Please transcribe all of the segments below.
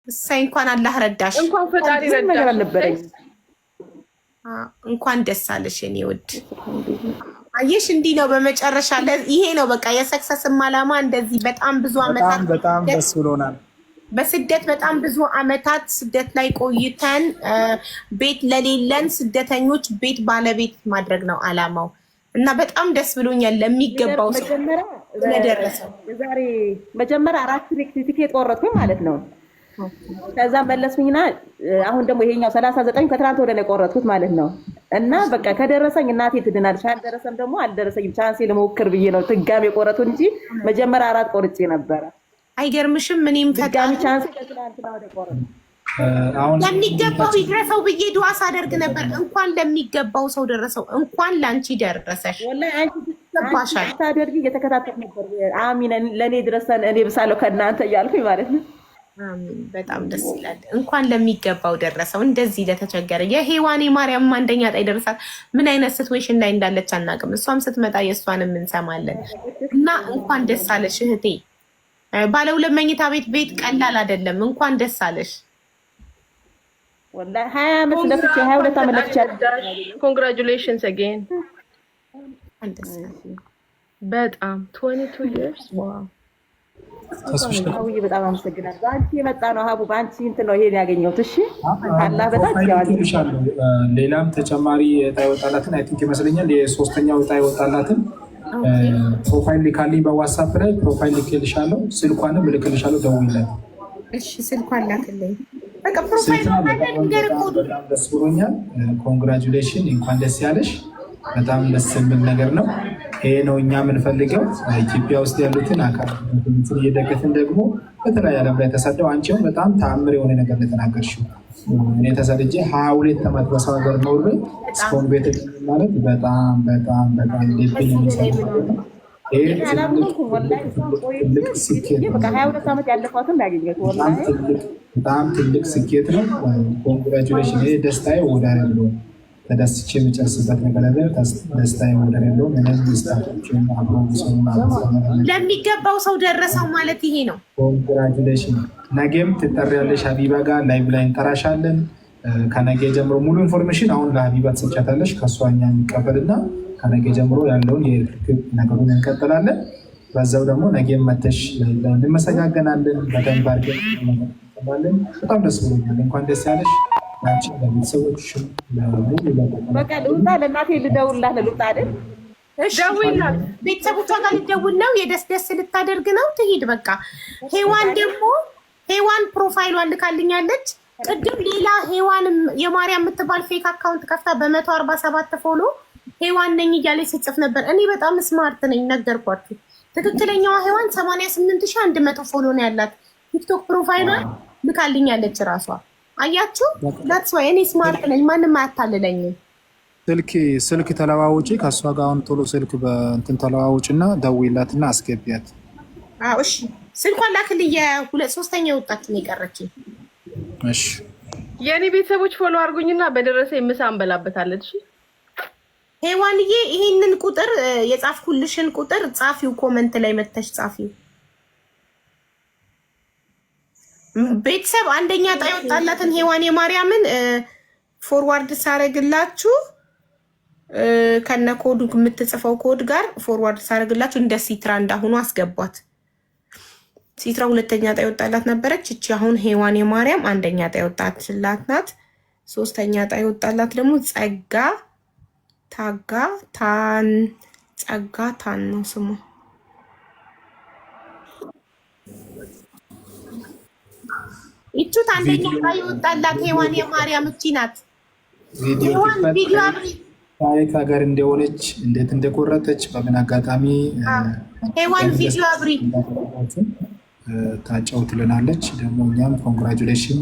እሰይ፣ እንኳን አላህ ረዳሽ። እንኳን ፈጣሪ ምንም ነገር ረዳሽ። አልነበረኝ። እንኳን ደስ አለሽ የኔ ውድ። አየሽ፣ እንዲህ ነው በመጨረሻ ይሄ ነው በቃ የ success ም አላማ። እንደዚህ በጣም ብዙ በጣም አመታት በጣም ደስ ብሎናል። በስደት በጣም ብዙ አመታት ስደት ላይ ቆይተን ቤት ለሌለን ስደተኞች ቤት ባለቤት ማድረግ ነው አላማው እና በጣም ደስ ብሎኛል ለሚገባው ሰው መጀመሪያ ስለደረሰው። የዛሬ መጀመሪያ አራት ቲኬት ቆረጥኩኝ ማለት ነው። ከዛ መለስኩኝና አሁን ደግሞ ይሄኛው 39 ከትናንት ወደ ነው የቆረጥኩት ማለት ነው። እና በቃ ከደረሰኝ እናቴ ትድናለች፣ ካልደረሰም ደግሞ አልደረሰኝም፣ chance ኤ ልሞክር ብዬ ነው ድጋሚ የቆረጥኩት እንጂ መጀመሪያ አራት ቆርጬ ነበረ። አይገርምሽም? እኔም ድጋሚ ፈጣሪ chance ኤ ከትናንትና ወደ ቆረጥኩ። አሁን ለሚገባው ይድረሰው ብዬ ዱዓ ሳደርግ ነበር። እንኳን ለሚገባው ሰው ደረሰው። እንኳን ለአንቺ ደረሰሽ። ወላሂ አንቺ ይገባሻል። ስታደርጊ እየተከታተልኩ ነበር። አሚን ለእኔ ድረሰን እኔ ብሳለሁ ከእናንተ እያልኩኝ ማለት ነው። አሚን። በጣም ደስ ይላል። እንኳን ለሚገባው ደረሰው። እንደዚህ ለተቸገረ የሔዋኔ ማርያም አንደኛ ዕጣ ይደርሳል። ምን አይነት situation ላይ እንዳለች አናውቅም። እሷም ስትመጣ የእሷንም እንሰማለን እና እንኳን ደስ አለሽ እህቴ። ባለ ሁለት መኝታ ቤት ቤት ቀላል አይደለም። እንኳን ደስ አለሽ። ወላሂ 20 ዓመት ለፍቼ፣ 22 ዓመት ለፍቼ። Congratulations again. እንኳን ደስ አለሽ። በጣም 22 years, wow. ተስፍሽ ሀቡዬ በጣም አመሰግናለሁ። በአንቺ የመጣ ነው ሀቡ፣ በአንቺ እንትን ነው ይሄን ያገኘሁት። እሺ አላህ በታች ያዋል። ልኬልሻለሁ። ሌላም ተጨማሪ እጣ የወጣላትን I think ይመስለኛል የሶስተኛው እጣ የወጣላትን profile ልካልኝ በ WhatsApp ላይ profile ልኬልሻለሁ። ስልኳንም እልክልሻለሁ። ደውይላት። እሺ፣ ስልኳን ላክልኝ። በቃ profile ስልኳ ካለ በጣም ልንገር በጣም ኮዱ። በጣም ደስ ብሎኛል። Congratulation፣ እንኳን ደስ ያለሽ። በጣም ደስ የሚል ነገር ነው። ይሄ ነው እኛ የምንፈልገው። ኢትዮጵያ ውስጥ ያሉትን አካል ጉዳተኞችን እየደገፍን ደግሞ በተለያየ ዓለም ላይ ተሰደው፣ አንቺም በጣም ተአምር የሆነ ነገር ለተናገርሽው፣ እኔ ተሰድጄ 22 ዓመት በሰው ሀገር ኖሬ እስካሁን ቤት ማለት በጣም በጣም በጣም ልብን የሚሰብር ነገር ነው። ይሄ ትልቅ አላመንኩም ወላሂ። ትልቅ ስኬት ነው። በቃ 22 ዓመት ያለፏትን ያገኘሁት በጣም ወላሂ። ትልቅ በጣም ትልቅ ስኬት ነው። Congratulation። ይሄ ደስታዬ ወደር የለውም። ተደስቼ የምጨርስበት ነገር አለ። ደስታዬ ወደር የለውም። እኔም staff ኦችን አብሮ ሰው ለሚገባው ሰው ደረሰው ማለት ይሄ ነው። Congratulation። ነገም ትጠሪያለሽ፣ ሀቢባ ጋር live ላይ እንጠራሻለን። ከነገ ጀምሮ ሙሉ information አሁን ለሀቢባ ትሰጫታለሽ። ከእሷ እኛ የሚቀበልና ከነገ ጀምሮ ያለውን የርክክብ ነገሩን እንቀጥላለን። በዛው ደግሞ ነገም መተሽ live ላይ እንመሰጋገናለን። በደንብ አድርገን እንመሰጋገናለን። በጣም ደስ ብሎኛል። እንኳን ደስ ያለሽ ለአንቺ፣ ለቤተሰቦችሽም፣ ለሙሉ በቃ ልውጣ፣ ለእናቴ ልደውልላት ነው። ልውጣ አይደል? እሺ፣ ደውይላት። ቤተሰቦቿ ጋር ልደውል ነው። የደስ ደስ ልታደርግ ነው። ትሂድ በቃ። ሄዋን ደግሞ ሄዋን profile ሏን ልካልኛለች። ቅድም ሌላ ሄዋን የማርያም የምትባል fake account ከፍታ በ147 follow ሄዋን ነኝ እያለች ስትጽፍ ነበር። እኔ በጣም smart ነኝ፣ ነገርኳችሁ። ትክክለኛዋ ሄዋን 88,100 follow ነው ያላት። TikTok profile ሏን ልካልኛለች ራሷ። አያችሁ፣ that's why እኔ smart ነኝ፣ ማንም አያታልለኝም። ስልክ ተለዋውጪ ከእሷ ጋር አሁን ቶሎ ስልክ በእንትን ተለዋውጪ እና ደውይላትና አስገቢያት። አዎ እሺ፣ ስልኳን ላክልኝ። የሁለት ሶስተኛ የወጣችን የቀረችኝ። እሺ። የእኔ ቤተሰቦች follow አድርጉኝና በደረሰኝ ምሳ እንበላበታለን። እሺ። ሄዋንዬ፣ ይሄንን ቁጥር የጻፍኩልሽን ቁጥር ጻፊው፣ comment ላይ መተሽ ጻፊው። ቤተሰብ፣ አንደኛ ዕጣ የወጣላትን ሄዋን የማርያምን forward ሳረግላችሁ ከነ ኮዱ የምትጽፈው ኮድ ጋር forward ሳረግላችሁ እንደ ሲትራ እንዳሁኑ አስገቧት። ሲትራ ሁለተኛ ዕጣ የወጣላት ነበረች። እቺ አሁን ሄዋን የማርያም አንደኛ ዕጣ የወጣላት ናት። ሶስተኛ ዕጣ የወጣላት ደግሞ ጸጋ ታጋ ታን፣ ጸጋ ታን ነው ስሙ። ይቹት አንደኛ ዕጣ የወጣላት ሄዋን የማርያም እቺ ናት። ቪዲዮ ሄዋን ትክፈት። ቪዲዮ አብሪ። ከየት ሀገር እንደሆነች፣ እንዴት እንደቆረጠች፣ በምን አጋጣሚ ሄዋን ቪዲዮ አብሪ። ታጫውትልናለች። ደግሞ እኛም congratulation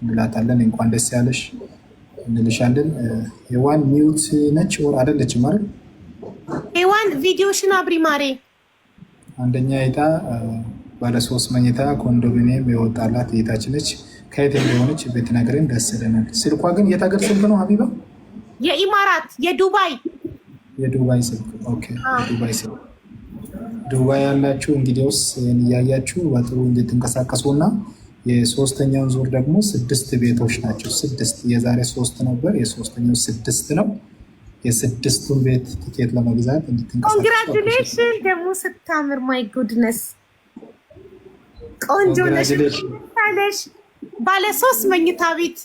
እንላታለን። እንኳን ደስ ያለሽ እንልሻለን። ሄዋን mute ነች or አይደለችም አይደል? ሄዋን ቪዲዮሽን አብሪ ማሬ። አንደኛ ዕጣ ባለ ሶስት መኝታ ኮንዶሚኒየም የወጣላት እህታችን ነች። ከየት እንደሆነች ብትነግረን ደስ ይለናል። ስልኳ ግን የት ሀገር ስልክ ነው ሀቢባ? የኢማራት፣ የዱባይ። የዱባይ ስልክ፣ okay። የዱባይ ስልክ። ዱባይ ያላችሁ እንግዲያውስ ይህን እያያችሁ በጥሩ እንድትንቀሳቀሱ እና የሶስተኛውን ዙር ደግሞ ስድስት ቤቶች ናቸው። ስድስት፣ የዛሬ ሶስት ነበር፣ የሶስተኛው ስድስት ነው። የስድስቱን ቤት ትኬት ለመግዛት እንድትንቀሳቀሱ። Congratulation! ደግሞ ስታምር፣ my goodness፣ ቆንጆ ነሽ ታለሽ። ባለ ሶስት መኝታ ቤት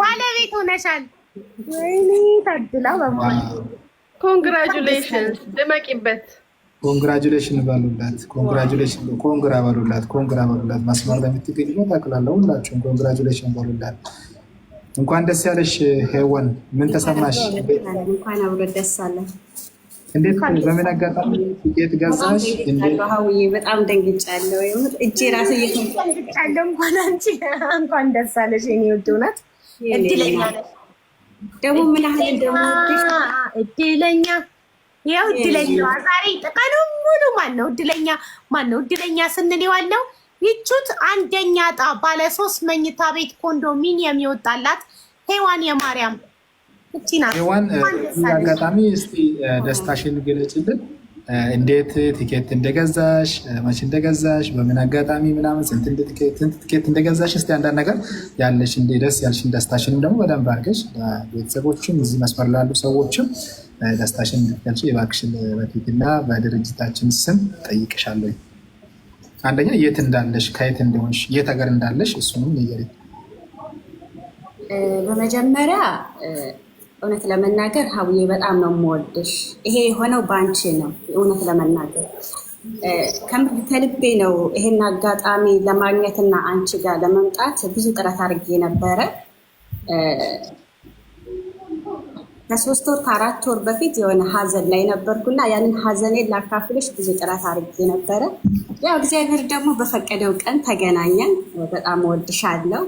ባለቤት ሆነሻል። ወይኔ ታድላ በማለት። Congratulation፣ ድመቂበት። Congratulation በሉላት። Congratulation፣ congra በሉላት። Congra በሉላት። መስመር ላይ የምትገኙ ጠቅላላ ሁላችሁም congratulation በሉላት። እንኳን ደስ ያለሽ ሄወን፣ ምን ተሰማሽ? እንኳን አብሮ ደስ አለን። እንዴት፣ በምን አጋጣሚ ትኬት ገዛሽ? እንዴት? ሀውዬ፣ በጣም ደንግጫለሁ። የምር እጄ ራሱ ደንግጫለሁ። እንኳን አንቺ፣ እንኳን ደስ አለሽ የኔ ውድ፣ እውነት እድለኛ ነሽ። ደግሞ ምን ያህል እንደምወድሽ። እድለኛ፣ ያው እድለኛዋ ዛሬ ቀኑን ሙሉ ማን ነው እድለኛ፣ ማን ነው እድለኛ ስንል የዋልነው ይቹት አንደኛ ዕጣ ባለ ሶስት መኝታ ቤት ኮንዶሚኒየም የወጣላት ሄዋን የማርያም እቺ ናት። ሄዋን፣ እንኳን ደስ አለሽ። አጋጣሚ እስቲ ደስታሽን ግለጭልን። እንዴት ቲኬት እንደገዛሽ፣ መቼ እንደገዛሽ፣ በምን አጋጣሚ ምናምን፣ ስንት ቲኬት እንደገዛሽ እስቲ አንዳንድ ነገር ያለሽ እንደ ደስ ያልሽን ደስታሽንም ደግሞ በደንብ አድርገሽ ለቤተሰቦችም እዚህ መስመር ላሉ ሰዎችም ደስታሽን እንድትገልጪ እባክሽን በትህትና በድርጅታችን ስም ጠይቅሻለሁ። አንደኛ የት እንዳለሽ፣ ከየት እንደሆንሽ፣ የት ሀገር እንዳለሽ እሱንም ንገሪኝ። በመጀመሪያ እውነት ለመናገር ሀውዬ በጣም ነው የምወድሽ። ይሄ የሆነው በአንቺ ነው። እውነት ለመናገር ከምር ከልቤ ነው። ይሄን አጋጣሚ ለማግኘትና አንቺ ጋር ለመምጣት ብዙ ጥረት አድርጌ ነበረ። ከ3 ወር ከ4 ወር በፊት የሆነ ሀዘን ላይ ነበርኩና ያንን ሀዘኔን ላካፍልሽ ብዙ ጥረት አድርጌ ነበረ። ያው እግዚአብሔር ደግሞ በፈቀደው ቀን ተገናኘን። በጣም እወድሻለሁ።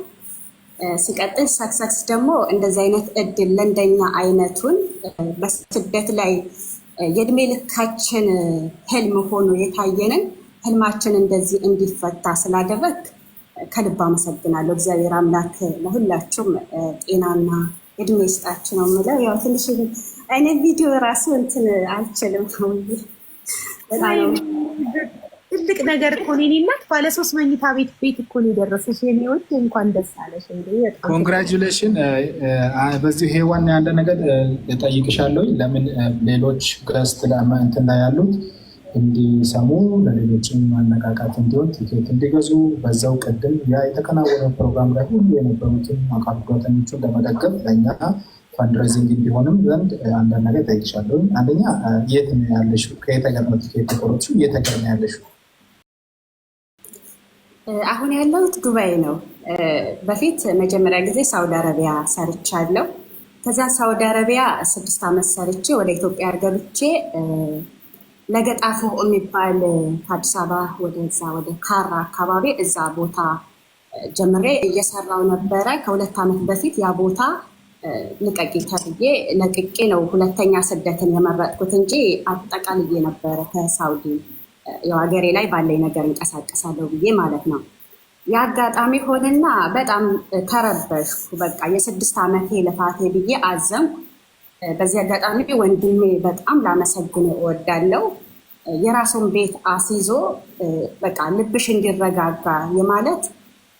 ሲቀጥል ሰክሰስ ደግሞ እንደዚህ አይነት እድል ለእንደኛ አይነቱን በስደት ላይ የእድሜ ልካችን ህልም ሆኖ የታየንን ህልማችን እንደዚህ እንዲፈታ ስላደረግ ከልብ አመሰግናለሁ። እግዚአብሔር አምላክ ለሁላችሁም ጤናና እድሜ ይስጣችሁ ነው የምለው። ያው ትንሽ አይነት ቪዲዮ ራሱ እንትን አልችልም። በጣም ነው። ትልቅ ነገር እኮ ነው የእኔ እናት። ባለ ሶስት መኝታ ቤት እኮ ነው የደረሰሽ የኔ ውድ፣ እንኳን ደስ አለሽ። እንዴ በጣም Congratulation። በዚሁ ሄዋን ያለ ነገር እጠይቅሻለሁ። ለምን ሌሎች guest እንትን ላይ ያሉት እንዲሰሙ፣ ለሌሎችም ማነቃቃት እንዲሆን፣ ቲኬት እንዲገዙ፣ በዛው ቅድም ያ የተከናወነ ፕሮግራም ላይ ሁሉ የነበሩትን አካል ጉዳተኞቹን ለመደገፍ ለእኛ fundraising እንዲሆንም ዘንድ አንዳንድ ነገር እጠይቅሻለሁ። አንደኛ የት ነው ያለሽው? ከየት ሀገር ነው ቲኬት የቆረጥሽው? የት ሀገር ነው ያለሽው? አሁን ያለሁት ዱባይ ነው። በፊት መጀመሪያ ጊዜ ሳውዲ አረቢያ ሰርቻለሁ። ከዛ ሳውዲ አረቢያ 6 ዓመት ሰርቼ ወደ ኢትዮጵያ ገብቼ ለገጣፎ የሚባል ከአዲስ አበባ ወደዛ ወደ ካራ አካባቢ እዛ ቦታ ጀምሬ እየሰራው ነበረ። ከ2 ዓመት በፊት ያ ቦታ ልቀቂ ተብዬ ለቅቄ ነው ሁለተኛ ስደትን የመረጥኩት እንጂ አጠቃልዬ ነበረ ከሳውዲ፣ ያው ሀገሬ ላይ ባለኝ ነገር እንቀሳቀሳለሁ ብዬ ማለት ነው። የአጋጣሚ ሆንና በጣም ተረበሽኩ። በቃ የ6 ዓመቴ ልፋቴ ብዬ አዘንኩ። በዚህ አጋጣሚ ወንድሜ በጣም ላመሰግነው እወዳለሁ። የራሱን ቤት አስይዞ በቃ ልብሽ እንዲረጋጋ የማለት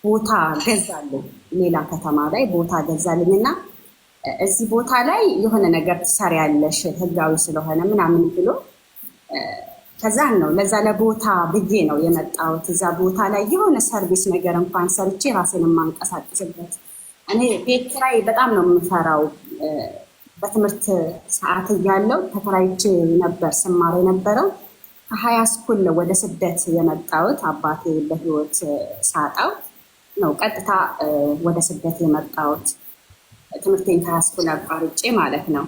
ቦታ ገዛልኝ። ሌላ ከተማ ላይ ቦታ ገዛልኝ እና እዚህ ቦታ ላይ የሆነ ነገር ትሰሪያለሽ ህጋዊ ስለሆነ ምናምን ብሎ ከዛን ነው ለዛ ለቦታ ብዬ ነው የመጣሁት። እዛ ቦታ ላይ የሆነ service ነገር እንኳን ሰርቼ ራሴን የማንቀሳቀስበት። እኔ ቤት ኪራይ በጣም ነው የምፈራው። በትምህርት ሰዓት እያለው ተከራይቼ ነበር ስማር የነበረው። ከ high school ወደ ስደት የመጣሁት። አባቴ በህይወት ሳጣው ነው ቀጥታ ወደ ስደት የመጣሁት። ትምህርቴን ከ high school አቋርጬ ማለት ነው።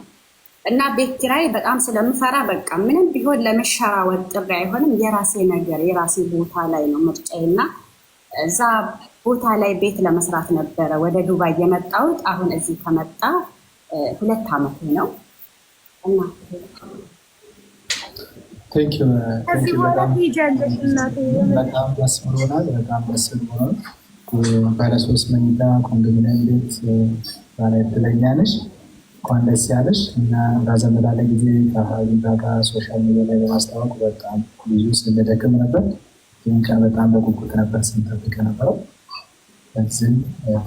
እና ቤት ኪራይ በጣም ስለምፈራ በቃ ምንም ቢሆን ለመሸራወጥ ጥሪ አይሆንም። የራሴ ነገር የራሴ ቦታ ላይ ነው ምርጫዬ እና እዛ ቦታ ላይ ቤት ለመስራት ነበረ ወደ ዱባይ የመጣሁት። አሁን እዚህ ከመጣ 2 ዓመቴ ነው እና Thank you. ከዚህ በኋላ ትሄጃለሽ እናቴ። በጣም ደስ ብሎናል። በጣም ደስ ብሎናል። ባለ ሶስት መኝታ ኮንዶሚኒየም ቤት ባለ እድለኛ ነሽ። እንኳን ደስ ያለሽ። እና ረዘም ላለ ጊዜ ከሀቢባ ጋር social media ላይ በማስታወቅ በጣም ብዙ ስንደክም ነበር። ይህን ቀን በጣም በጉጉት ነበር ስንጠብቅ የነበረው። በዚህም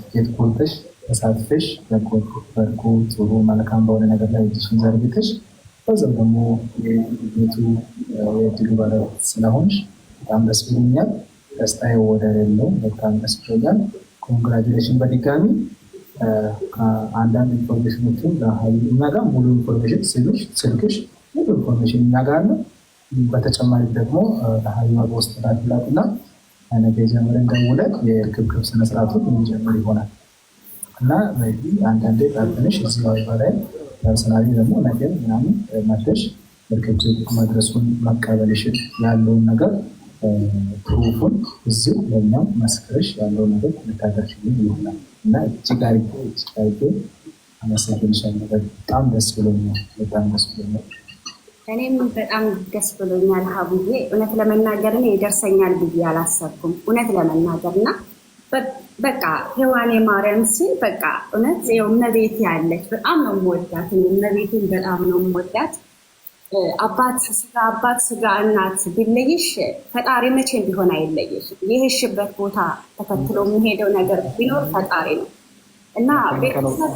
ትኬት ቆርጠሽ ተሳትፈሽ በጎ ጥሩ መልካም በሆነ ነገር ላይ እጅሽን ዘርግተሽ በዛው ደግሞ የቤቱ የእድሉ ባለቤት ስለሆንሽ በጣም ደስ ብሎኛል። ደስታዬ ወደር የለውም። በጣም ደስ ብሎኛል። Congratulation በድጋሚ። አንዳንድ information ኦችን እኛ ጋር ሙሉ information ስልክሽ፣ ሙሉ information እኛ ጋር አለ። በተጨማሪ ደግሞ ለሀቢባ በውስጥ ላኪላት እና ነገ ጀምረን ደውለን የርክብክብ ስነስርዓቱን የሚጀምር ይሆናል እና አንዳንዴ ጠርተንሽ እዚህ ሀቢባ ላይ personally ደግሞ ነገ ምናምን መተሽ ርክብክብ መድረሱን መቀበልሽን ያለውን ነገር proof ኡን እዚሁ ለእኛም መስክርሽ ያለውን ነገር ልታደርሽልን ይሆናል እና እጅግ አድርጌ እጅግ አድርጌ አመሰግንሻለሁ። በጣም ደስ ብሎኛል። በጣም ደስ ብሎኛል። እኔም በጣም ደስ ብሎኛል ሀቡዬ። እውነት ለመናገር እኔ ይደርሰኛል ብዬ አላሰብኩም። እውነት ለመናገር እና በቃ ሔዋኔ ማርያም ሲል በቃ እውነት ይኸው እመቤቴ ያለች በጣም ነው የምወዳት። እመቤቴን በጣም ነው የምወዳት። አባት ስጋ አባት ስጋ እናት ቢለይሽ ፈጣሪ መቼም ቢሆን አይለይሽ። የሄድሽበት ቦታ ተከትሎ የሚሄደው ነገር ቢኖር ፈጣሪ ነው እና ቤተሰብ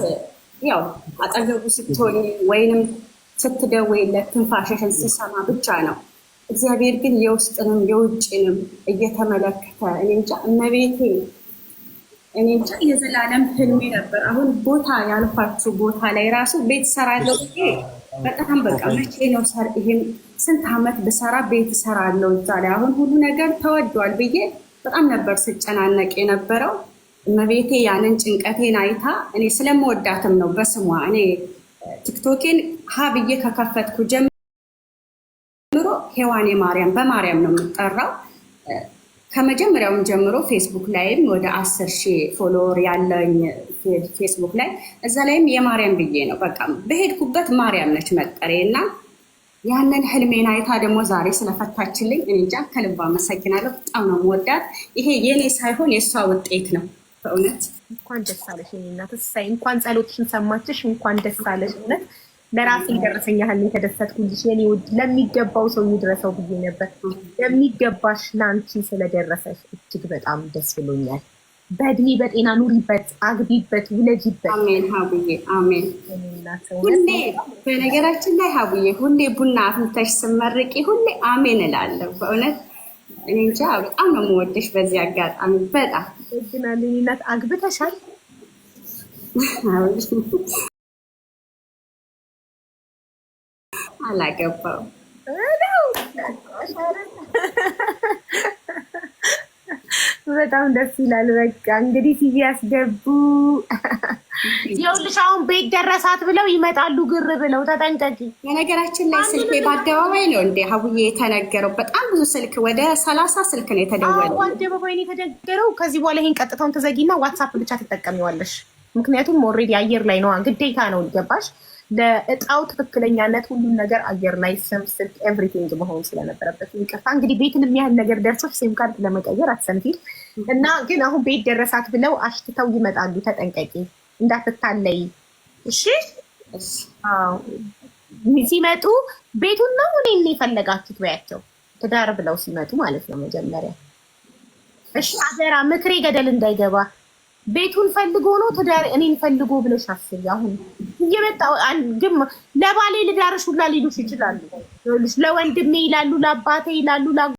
ያው አጠገቡ ስትሆኝ ወይንም ስትደውይለት ትንፋሽሽን ሲሰማ ብቻ ነው። እግዚአብሔር ግን የውስጥንም የውጭንም እየተመለከተ እኔ እንጃ እመቤቴ እኔ እንጃ የዘላለም ህልሜ ነበር። አሁን ቦታ ያልኳችሁ ቦታ ላይ ራሱ ቤት ሰራለሁ ብዬ በጣም በቃ መቼ ነው ይሄን ስንት ዓመት ብሰራ ቤት እሰራለሁ እዛ ላይ አሁን ሁሉ ነገር ተወዷል ብዬ በጣም ነበር ስጨናነቅ የነበረው። እመቤቴ ያንን ጭንቀቴን አይታ እኔ ስለምወዳትም ነው በስሟ እኔ ቲክቶኬን ሀ ብዬ ከከፈትኩ ጀምሮ ሔዋኔ ማርያም በማርያም ነው የምጠራው። ከመጀመሪያውም ጀምሮ ፌስቡክ ላይም ወደ 10,000 follower ያለኝ ፌስቡክ ላይ እዛ ላይም የማርያም ብዬ ነው በቃ በሄድኩበት ማርያም ነች መጠሬ እና ያንን ህልሜን አይታ ደግሞ ዛሬ ስለፈታችልኝ እኔ እንጃ ከልብ አመሰግናለሁ። በጣም ነው የምወዳት። ይሄ የኔ ሳይሆን የእሷ ውጤት ነው በእውነት። እንኳን ደስ አለሽ የእኔ እናት። እሰይ እንኳን ጸሎትሽን ሰማችሽ። እንኳን ደስ አለሽ። እውነት ለራሴ የደረሰኝ ያህል የተደሰትኩልሽ የኔ ውድ። ለሚገባው ሰው ይድረሰው ብዬ ነበር። ለሚገባሽ ለአንቺ ስለደረሰሽ እጅግ በጣም ደስ ብሎኛል። በእድሜ በጤና ኑሪበት፣ አግቢበት፣ ውለጂበት። አሜን ሀቡዬ አሜን። ሁሌ በነገራችን ላይ ሀቡዬ ሁሌ ቡና አፍልተሽ ስመርቂ ሁሌ አሜን እላለሁ። በእውነት እኔ እንጃ በጣም ነው የምወድሽ። በዚህ አጋጣሚ በጣም አመሰግናለሁ የእኔ እናት። አግብተሻል? አላገባም። በጣም ደስ ይላል። በቃ እንግዲህ CV ያስገቡ። ይኸውልሽ አሁን ቤት ደረሳት ብለው ይመጣሉ ግር ብለው፣ ተጠንቀቂ። በነገራችን ላይ ስልኬ በአደባባይ ነው እንደ ሀቡዬ የተነገረው። በጣም ብዙ ስልክ ወደ 30 ስልክ ነው የተደወለው። አደባባይ ነው የተነገረው። ከዚህ በኋላ ይሄን ቀጥታውን ተዘጊና ዋትሳፕ ብቻ ትጠቀሚዋለሽ። ምክንያቱም already አየር ላይ ነዋ፣ ግዴታ ነው ሊገባሽ ለእጣው ትክክለኛነት ሁሉም ነገር አየር ላይ ስም፣ ስልክ፣ everything መሆን ስለነበረበት ይቅርታ። እንግዲህ ቤትን የሚያህል ነገር ደርሶች SIM card ለመቀየር አትሰንፊ እና ግን አሁን ቤት ደረሳት ብለው አሽትተው ይመጣሉ። ተጠንቀቂ፣ እንዳትታለይ እሺ። ሲመጡ ቤቱን ነው እኔን የፈለጋችሁት በያቸው። ትዳር ብለው ሲመጡ ማለት ነው መጀመሪያ። እሺ አደራ፣ ምክሬ ገደል እንዳይገባ። ቤቱን ፈልጎ ነው ትዳር እኔን ፈልጎ ብለሽ አስቢ። አሁን እየመጣ ግን ለባሌ ልዳርሽ ሁላ ሊሉሽ ይችላሉ። ለወንድሜ ይላሉ፣ ለአባቴ ይላሉ።